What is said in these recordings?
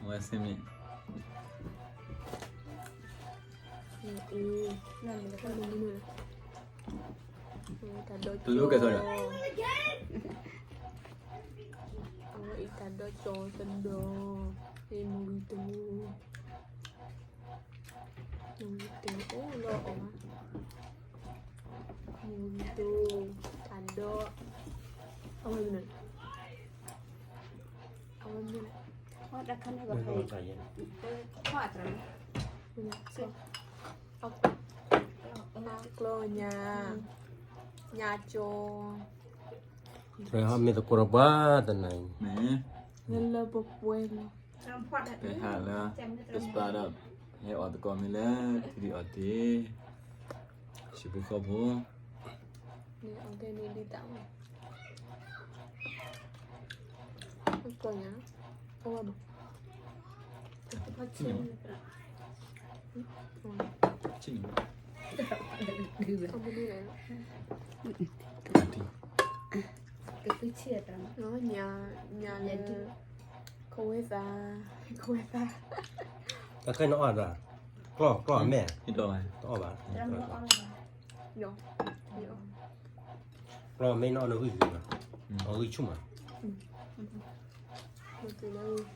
ဝဲစ့မ့ၢ် တလူကဲထီၣ်ဒီး အဝဲအံၤတၢ်ဒီးကၠီတဒီး အံၤမုၢ်ဂံၢ်တိၤ မုၢ်ဂံၢ်တိၤ အိၣ်လီၤအီၤ မုၢ်ဂံၢ်တိၤ တၢ်ဒီး အဝဲမနုၤ အဝဲမနုၤလဲၣ် တၢ်ခါန့ၣ်ဘၣ် ခီၣ်အတရၢ မနုၤ ကျီၢ်ညါ ညါကၠီ တရၢဟီမ့ၢ်သကိးဒီးပှၤတနၤအံၤ လၢလၢပှဲၤပှဲၤလီၤ ပဟးလၢ ကစပာဒီး ဟဲအီၣ်သကိးမ့ၢ်လၢ ထံဒံးအီၣ်တ့ၢ် ဟံၣ်ဖိဃီဖိ န့ၣ်အီၣ်တ့ၢ်န့ၣ်ဒ်တၢ်ဝဲ ကျီၢ်ညါ အဝဲဘၣ် ဆ့ၣ်နီၤ ဆ့ၣ်နီၤ အမနုၤလဲၣ် ကသူဆ့ၣ်အတၢ် ညါ ညါလၢ ကဝဲသး ကဝဲသး တၢ်ခဲနအီၣ်ဒၣ် ကျီၢ် ကျီၢ်အမဲာ် တအီၣ်ဘၣ် ကျီၢ်အမဲာ်နအီၣ်နဂံၢ်ဂံၢ်မး အဂံၢ်ဆူၣ်မး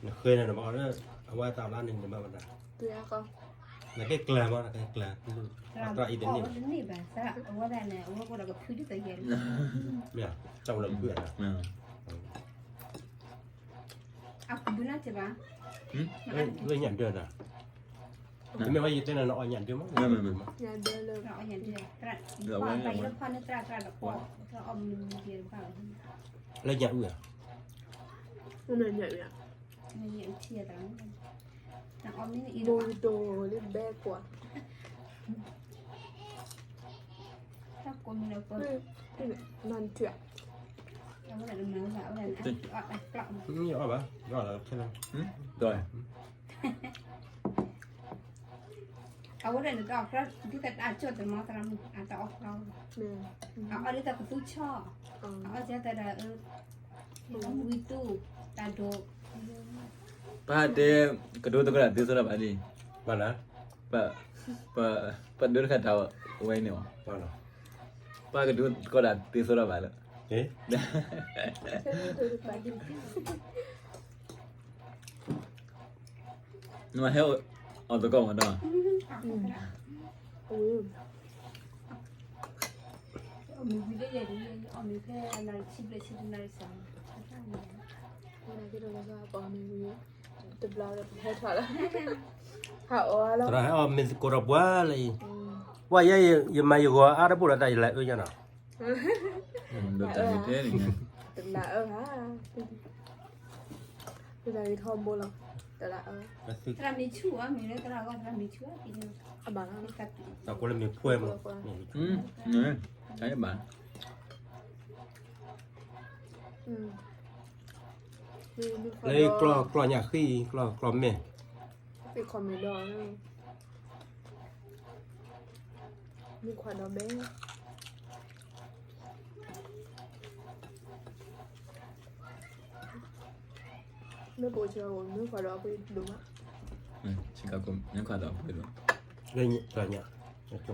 နဃဲန့ၣ်နဘၣ်အီၣ်လၢ အဝဲတၢ်လါန့ၣ်နဘၣ်ဝဲဒၣ် နကဲကျၢၤမး နကဲကျၢၤ အတၢ်အံၤတန့ၢ်ဘၣ် အဝဲဒၣ်န့ၣ် အဝဲကဒီးကဖုဒ်သိးယဲၢ်လီၤ မ့ၢ် တၢ်ဝဲလၢကဖုအတၢ် အကဘုနၢ်တဘၣ် လၢညၣ်ဒၢတၢ် တမ့ၢ်ဝဲယတဲနၤနအီၣ်ညၣ်ဒၢမး ညၣ်ဒၢလၢ အီၣ်ညၣ်ဒၢ တၢ်ဖီၣ်န့ၢ်သရၣ်သရၣ်ဒီးဖီၣ် တၢ်အီၣ်မနုၤမနုၤတဘၣ် လၢညၣ်အုၣ်ဧါ ညၣ်အုၣ် တၢ်အီၣ်မ့ၢ်အံၤ ဘိကတိၤလၢဘဲကွၢ် တၢ်ကိးမံၤလၢပှၤ နၢ်ထွဲ အဝဲဒၣ်နမၤဝဲဒၣ် အဝဲဒၣ်နအီၣ်တၢ်ကျီၢ် မ့ၢ်အီၣ်ဘၣ် ဒီးခဲလၢာ် ဒီး အဝဲဒၣ်နတအီၣ်ကျီၢ် ဒ်သိးတၢ်ကၠီၣ်တနီၤသရၣ်မုၣ် အတၢ်အီၣ်ကျီၢ် အအီၣ်ဒ်သိးကသူဆီၣ် အအီၣ်ဒ်သိးဒီး ဝံတူၢ် တၢ်ဒိး ပၢ်တဲ ကဒိတကီၢ်ဒၣ်သ့စိတၢ်ဘၣ်လံ ဘၣ်လၢ ပ ပ ပဒိတခါတၢ်ဝဲန့ၣ်အီၤ ပၢ်ကဒိတကီၢ်ဒၣ်သ့စိတၢ်ဘၣ်လၢ နမ့ၢ်ဟဲအီၣ်သကိးမးဒီး သရၣ်ဟဲအီၣ်မ့ၢ်သကိးဒီးပှၤလၢအံၤ, ပှၤယဲယမၤယဂီၤအါတဘိလီၤ တၢ်ယလဲၤအၢညါနီၤ, တလၢအၢဧါ, တၢ်ဂ့ၤထီဘိလီၤ, တလၢအၢ, သရၣ်မ့ၢ်ဆူၣ်ဧါ, မ့ၢ်လၢသရၣ်ဂီၢ်သရၣ်မ့ၢ်ဆူၣ်ဧါ, အဘၣ်လီၤ, တၢ်ကိးလၢမ့ၢ်ပှဲၤမး, တၢ်ဘၣ် လၢကျီၢ်ကျီၢ်ညၣ်ဃံ, ကျီၢ်ကျီၢ်မဲာ်, သ့ၣ်ခီၣ်မဲာ်ဒီး မုၢ်ခွါဒီးဘဲ, မ့ၢ်ပိာ်ဆၢကိး မုၢ်ခွါဒီးအပှ့ၤဒိၣ်မး, ဆ့ကၤကိး မုၢ်ခွါဒီးအပှ့ၤဒိၣ်, လၢညါ ညါကၠီ,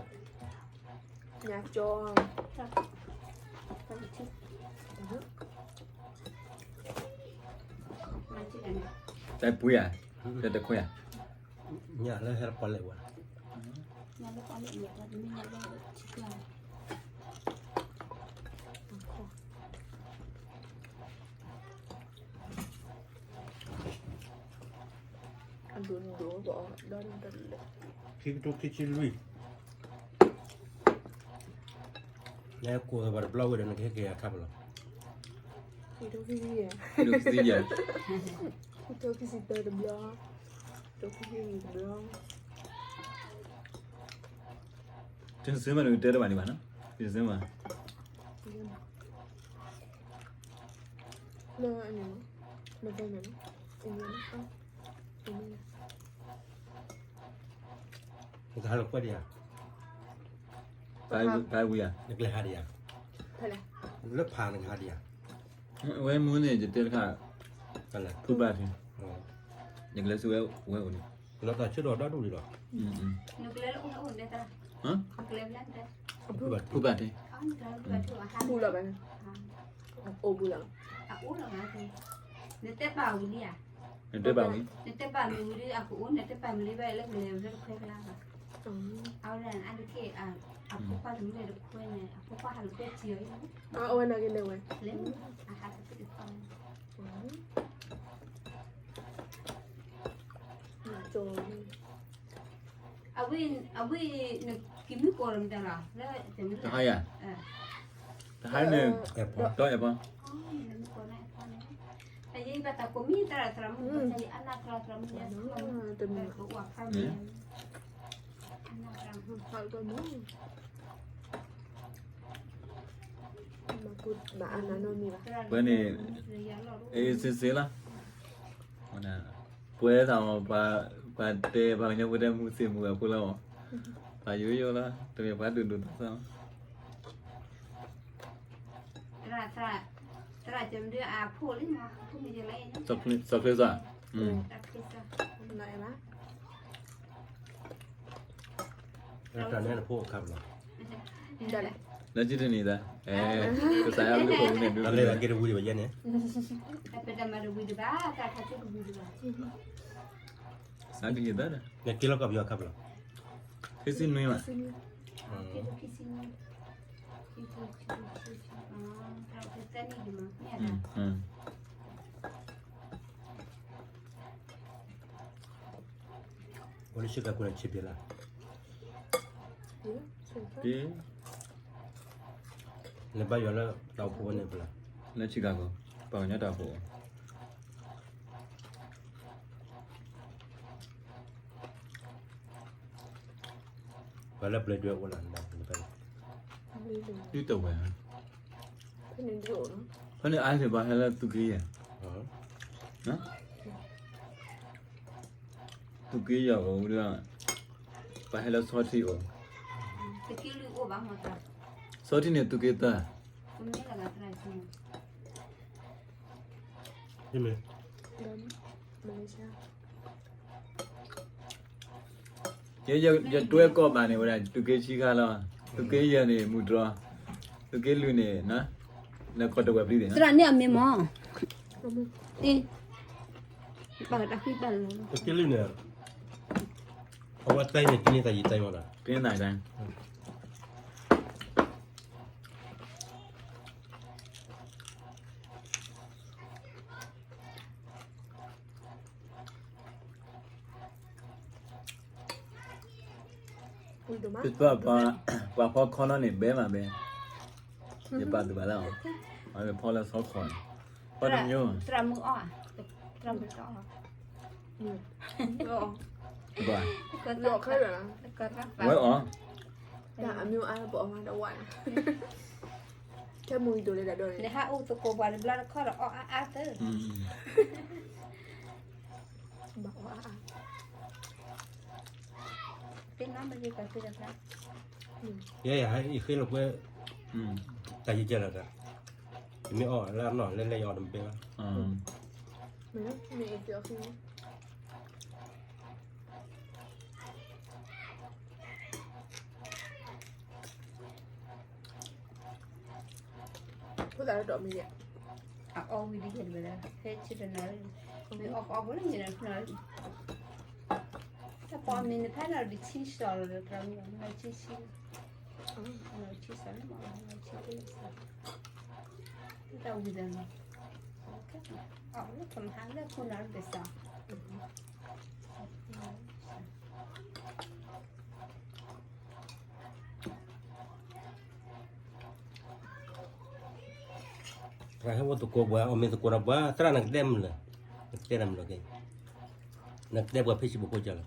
တၢ်ပှ့ၤဧါ, တၢ်တခွဲဧါ, ညၣ်လၢဟဲလၢပှၤလဲၤဝဲ, ညၣ်လၢပှၤလဲၤဝဲ, တမ့ၢ်ညၣ်လၢထံကျါ အဒိၣ်ဒိၣ်ဘၣ်, ခံကထိခံဆံလွံၢ်, လဲၤကိးပှၤတဘျီဝဲဒီး နကဟဲက့ၤအခါပလီၤ, ခံကထိခံဆံယဲၢ်, ခံကထိခံဆံယဲၢ်, ခံကထိခံဆံတၢတဘျီ, ခံကထိခံဆံလွံၢ်တဘျီ, တဆၢမး နကတဲတဘၣ်န့ၣ်ဘၣ်နီၤ, တဆၢမး လၢအန့ၣ်, လၢဖဲန့ၣ်, နကဟးလၢကွဲဒံးဧါ, ဖဲဝံၤဧါ, နကလဲၤဟးဒံးဧါ, လၢဖးနကဟးဒံးဧါ, အဝဲမူန့ၣ် ယတဲတခါ, ဖုဘၣ်ထံ, ယကလဲၤဆူဝဲအိၣ်န့ၣ်, လီၤတၢ်ဆၢဒီးဒီဒူၣ်လံလီၤ, နကလဲၤလၢအိၣ်န့ၣ်, ဖုဘၣ်ထံ, အိၣ်လီၤ, နတဲပာ်ဝံၤလံဧါ, နတဲပာ်ဝံၤ, နတဲပာ်မ့ၢ်ဝံၤဒီး အကအိၣ်, နတဲပာ်မ့ၢ်လံဘၣ်လၢကလဲၤလၢတခွဲကလါဘၣ်, အဝဲဒၣ်အါတက့ၢ်, အဖိခွါတမ့ၢ်တခွဲန့ၣ် အဖိခွါဟးလၢကွဲၢ်ထံအီၤ, အဝဲနာ်က့ၤလဲၤဝဲ, လဲၤ, အဟးတသ့ၣ်တသီ အဝဲ, အဝဲ, နက့ၤမုၢ်ကီးလီၤမတၤလီၤ, တဟါယၤ, တဟါန့ၣ်, ဒီးအဲၣ်ပီ, အယဘၣ်တၢ်ကိးမံၤသရၣ်သရၣ်မုၣ်, အနၢ်သရၣ်သရၣ်မုၣ်, ဝဲန့ၣ်, အ့စ့စ့လီၤ, ပှဲၤသး, ပှၤတဲပှၤကညီဖိတဲမူသ့ၣ်မူဝဲဖိလီၤ, ပှၤယိယိလီၤ, တမ့ၢ်ပှၤဒိၣ်ဒိၣ်သးသး, သရၣ်, သရၣ်ကမဒုအဖိလံ, စီၤချ့စီၤ, လၢကတၢၢ်န့ၣ်နဖိအခါပလီၤ, လၢကတၢၢ်န့ၣ်သး, ကစၢ်ယွၤအဘျုးအဖှိၣ်န့ၣ်ဒုး, စးကဟ့ၣ်သးဒီး, နက့ၤလီၤကီၢ်ပယီၤအခါပလီၤ, ခံဆံနွံဘၣ်, အိၣ်လၢ Chicago န့ၣ် ဆံးပျဲလၢ်, နဘါယွၤလၢတၢ်အိၣ်ဖှိၣ်ဝဲန့ၣ်ပလီၤ, လၢ Chicago ပှၤကညီတၢ်အိၣ်ဖှိၣ် ပှၤလၢပျၢၤဒွဲၣ်အိၣ်လၢ, ဒ်တဝဲၢ်, ဖဲန့ၣ်အါန့ၣ် ပှၤဟဲလၢသုးက့ယဲၢ်, သုးက့ယဲၢ်အိၣ်ဒီး, ပှၤဟဲလၢဆီထံအိၣ်, ဆီထံန့ၣ်သုးက့သၢ ယတွဲကီၢ်ဘၣ်န့ၣ်ဝဲဒၣ် သုးက့ခံခါလီၤ, သုးက့ယဲၢ်န့ၣ် မူတြီ, သုးက့လွံၢ်န့ၣ် နကီၢ်တဝဲၢ်ပျံၤန့ၣ်, သရၣ်န့ၣ်အမ့ၢ်မီၢ်, သုးက့လွံၢ်န့ၣ်, အဝဲတၢ်န့ၣ် တနံၤသးယံၤတၢ်မီၢ်ဒီး, တနံၤသးယံၤတၢ် ပှၤဖီခီနီၢ်န့ၣ် ဘဲမးဘဲ, ယပာ်သူၣ်ဘၣ်လၢအီၤ, အဝဲဖီလၢဆီခီန့ၣ်, ဖီတမျိုး, သရၣ်မုၣ်အီၣ်, သရၣ်မုၣ်အီၣ်, ဝဲအီၣ်, အမ့ၢ်အါပအီၣ်မးတဝဲ, ခဲမုၢ်ဒိၣ်လၢဒၣ်ဒိၣ်န့ၣ် နဟးအိၣ်သကိးပှၤတဘျီတခီဒီးအီၣ်အါအါသၢ, ဘၣ်အီၣ်အါအါ, သ့ၣ်နီၣ်မ့ၢ်ယကသ့ၣ်တဖၣ်, ယဲယဟဲယဃ့လီၤကွဲ, တၢ်ယကဲလီၤတၢ်, ယမ့ၢ်အီၣ်လၢအနီၢ်လဲလဲယအီၣ်တဘဲဘၣ်, မ့ၢ်အီၣ်ဃ့ ဖိသၣ်တတီၢ်မ့ၢ်ယဲ, အအီၣ်ဝံၤဒ်ယဲတဝဲဒၣ် ဖဲဆံတနၣ်ရံၣ်, မ့ၢ်အီၣ်ကအီၣ်ဖိလၢယဲန့ၣ်, တၢ်ပိာ်မ့ၢ်နဖဲနီၣ်ဒံးဆံစီၤလီၤဒီး တရၢမုၣ်နီၣ်ဆံဆံ, နီၣ်ဆံစီၤန့ၣ်မ့ၢ်နီၣ်ဆံဆံ, တၢ်ဝံၤဒီးနီၣ်, အီၣ်လၢကမၤဟါလၢခိၣ်နီၣ်ဒံးစီၤ သရၣ်ဟဲအိၣ်သကိးပှၤ အီၣ်မ့ၤသကိးဒီးပှၤ သရၣ်နကတဲမုာ်လၢၤ, နကတဲတၢ်မုာ်လၢၤက့ၤ, နကတဲပှၤဖ့ၣ်စံးဘိၣ်ဖိကၢ်လီၤ,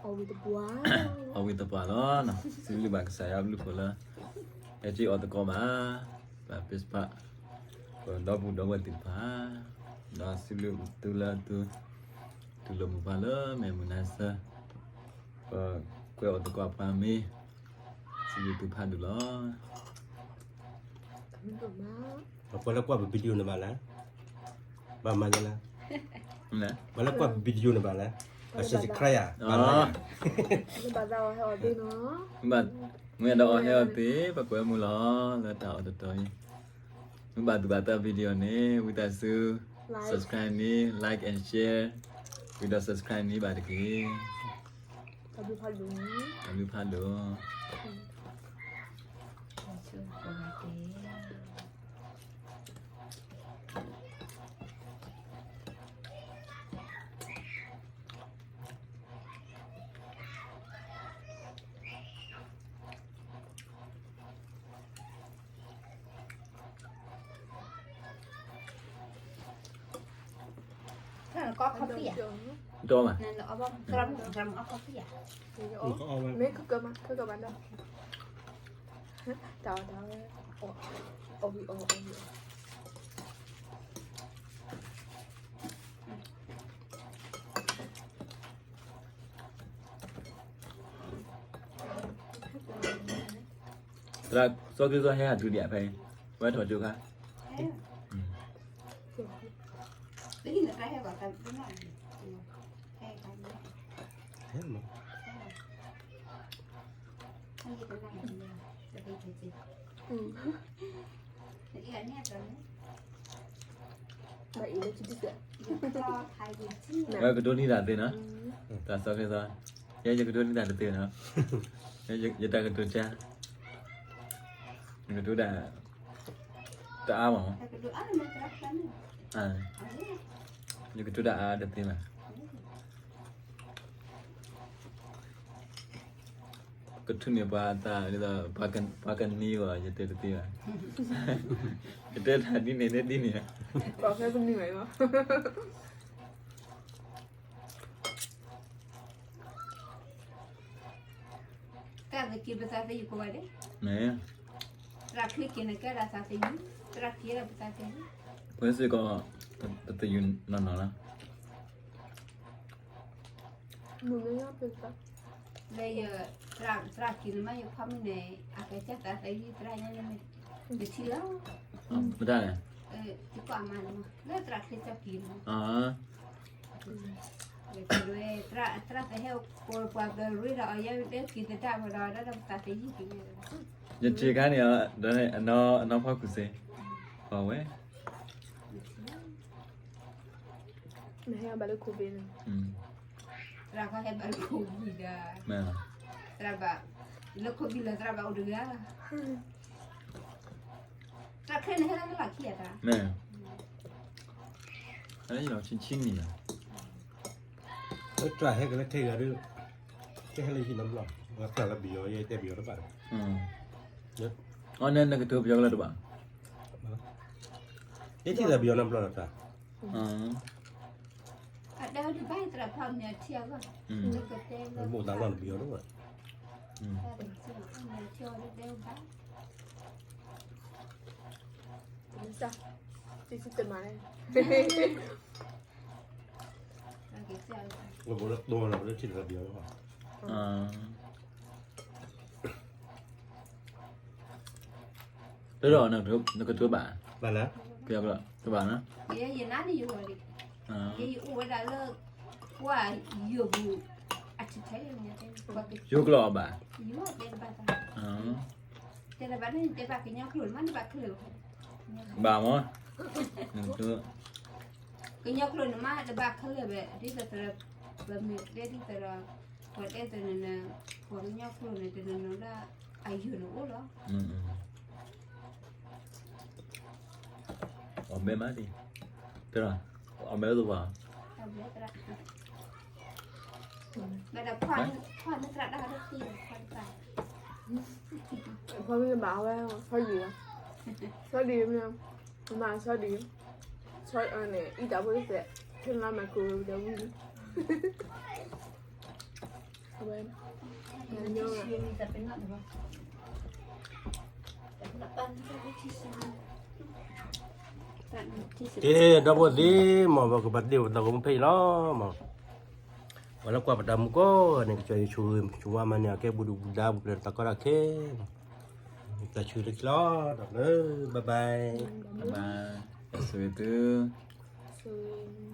အီၣ်ဝံၤသပှၢ်လီၤ, စံးဘျုးဘၣ်ကစၢ်ယွၤအဘျုးအဖှိၣ်လၢ ဟဲက့ၤအီၣ်သကိးဘၣ်, ပှၤ participant ပဒီပုၢ်ဒီဝဲၢ်သ့ၣ်တဖၣ်, ဒီးစံးဘျုးသုလၢသု တူၢ်လိာ်မုာ်ပှၤလၢမဲာ်မုာ်နါဆၢ, ပကွဲးအီၣ်သကိးပှၤမ့ၢ်, စံးဘျုးသုဖးဒိၣ်လီၤ. ပှၤလၢကွၢ်ပ video န့ၣ်ဘၣ်လဲၣ်, ဘၣ်မၤယဲလဲၣ်, ပှၤလၢကွၢ် video န့ၣ်ဘၣ်လဲၣ်, ပှၤ subscribe ဧါ, ဘၣ်လီၤယၤ, မ့ၢ်ဘၣ်သးအီၤဟဲအီၤသ့နီၤ, မ့ၢ်အဲၣ်ဒိးအီၤဟဲအီၤသ့ ပကွဲမုာ်လီၤ လၢတၢ်အီၤတတီၤအံၤ, မ့ၢ်ဘၣ်သူၣ်ဘၣ်သး video န့ၣ် ဝံသးစူၤ subscribe န့ၣ် like and share, ဝံဒီး subscribe န့ၣ်ဘၣ်တက့ၢ်. တၢ်ဘျုးဖးဒိၣ်, တၢ်ဘျုးဖးဒိၣ်. ကီၢ်ခီၣ်ဖံးဧါ, ဒီးမး, ကရၢမုၣ်ကရၢမုၣ်အီၣ်ခီၣ်ဖံးဧါ, မ့ၢ်ကကမၤ ကကမၤဒီး, တၢ်အီၣ်တၢ်အီၣ်, အီၣ်ဝံၤအီၣ်အီၣ်ဝံၤအီၣ်. သရၣ်စီၤက့ၤစီၤဟဲဟးတုၤဒံးဧါဖဲအံၤ, ဝဲထီၣ်ကၠိခါ, ဝဲကတိၤန့ၢ်တၢ်သ့နီၤ, သရၣ်စီၤက့ၤစီၤ, ယဲယကတိၤန့ၢ်တၢ်တသ့နီၤ, ယတၢ်ကတိၤကါ, ယကတိၤဒၣ် တအါမး, ယကတိၤဒၣ်အါတသ့ဘၣ်. ကထူၣ်န့ၢ်ပှၤအသးဒ်သိး ပှၤကနံၤဂီၢ် ယတဲတသ့ဘၣ်, ယတဲတၢ်ဒ်န့ၣ်န့ၣ်ဒ်န့ၣ်, တၢ်သက့ၤပသးသယုၢ်ကိးဂၤဒဲး, မ့ၢ်, သရၣ်ချ့က့ၤန့ၣ်ကဲဒၣ်သးသယုၢ်, သရၣ်က့ၤဒၣ်ပသးသယုၢ်, ပဝဲစ့ၢ်ကီး ပသယုၢ်နီၢ်နီၢ်လီၤ. လၢယ သရၣ်က့ၤန့ၣ်မ့ၢ်ယခီမုၢ်န့ၣ် အကစၢ်သးသယုၢ်သရၣ်ညါန့ၣ်, နထံၣ်လီၤ, မတၤလဲၣ်, ယကွၢ်မၤန့ၣ်မ့ၢ် လၢသရၣ်ချ့က့ၤန့ၣ်, သရၣ်သဟဲပှၤပရ့ဒီးအီၤ ယဲတဲက့ၤသတးဝဲဒီး ဒီးပသးသယုၢ်က့ၤန့ၣ်, ယထံၣ်ခါန့ၣ် ဒီးအနီၢ်ဖီခိၣ်စ့ၢ်, အဝဲ နဟဲဘၣ်လၢခိၣ်ဘ့ၣ်န့ၣ်, သရၣ်ခီဟဲဘၣ်လၢခိၣ်ဘ့ၣ်ဒီး, သရၣ်ဘၣ်, လၢခိၣ်ဘ့ၣ်လၢသရၣ်ဘၣ်အိၣ်တဂၤ, သရၣ်ချ့န့ၣ်ဟဲလၢလီၢ်ခံအတၢ်, မ့ၢ်လီၤဆံဆံနံၣ်လီၤ. လၢတၢ်ဟဲကလၢခဲဂၤဒီး, ကဟဲလၢဟံၣ်နီတဘျီ, တၢ်လၢပယီၤ ယဲတဲပယီၤတဘၣ်, အီၤန့ၣ်နကတိၤပယီၤကလၢတဘၣ်, ယထံၣ်သးပယီၤနီတဘျီဒီးတၢ်, အတဲတဘၣ်သရၣ်ဖးမ့ၢ်ထံအဂီၢ်, မိၢ်သးလီၢ်နပယီၤတဘၣ်, မ့ၢ်ထံအီၤတဲဘၣ်, တမၤန့ၣ် လၢဘိလၢတိၢ်လီၤလၢထံၣ်တၢ်ပယီၤလီၤ, တဒီး နကတိၤဘၣ်, ဘၣ်လၢ, တဘၣ်နီၤ, ယဲယနါန့ၣ်ယအိၣ်ဝဲဒၣ်လၢ, ကွၢ်ယိာ်ပူၤ, ယိာ်ကျိာ်အီၤဘၣ်, တဲတဘၣ်န့ၣ် တဲဘၣ်ကညီကျိာ်န့ၣ်မး တဘၣ်ခဲလၢာ်, ဘၣ်မး, ကညီကျိာ်န့ၣ်မး တဘၣ်ခဲလၢာ်ဘၣ်, ဒ်သိးသရၣ်, ပမ့ၢ်တဲဒ်သိးဒီး, ပှၤတဲသိးန့ၣ်, ပှၤကညီကျိာ်န့ၣ် တနီၤနီၤလၢအယိာ်န့ၣ်အိၣ်လီၤ. အီၣ်မဲမးဒ်, တရၣ်, အီၣ်မဲသပှၢ်, ဖီမ့ၢ်ဘၣ်ဝဲ, ဆီဒံၣ်, ဆီဒံၣ်, မ့ၢ်, မ့ၢ်ဆီဒံၣ်, ဆီန့ၣ် အံၤတၢ်ဖိတစဲး, ထဲလၢ microwave ဒီးဝံၤလံ, အဝဲ, ကဲ ဒီပုၢ်ဝဲၢ်သ့ၣ်မး ပကဘၣ်တ့ၢ်ပသးကမူဖဲအံၤလီၤမး, ပှၤလၢကွၢ်ပတၢ်မူကိးဂၤန့ၣ် ကစၢ်ယွၤဆိၣ်ဂ့ၤဆိၣ်ဝါမၤန့ၢ်အကဲဘူးဒုၣ်ဘူးဒါ ဘူးပျဲၢ်တၢ်ကီတၢ်ခဲ, တၢ်ဆၢတချီဒီးလၢ bye bye, bye bye, ဆိၣ်ဂ့ၤသု, ဆိၣ်ဂ့ၤ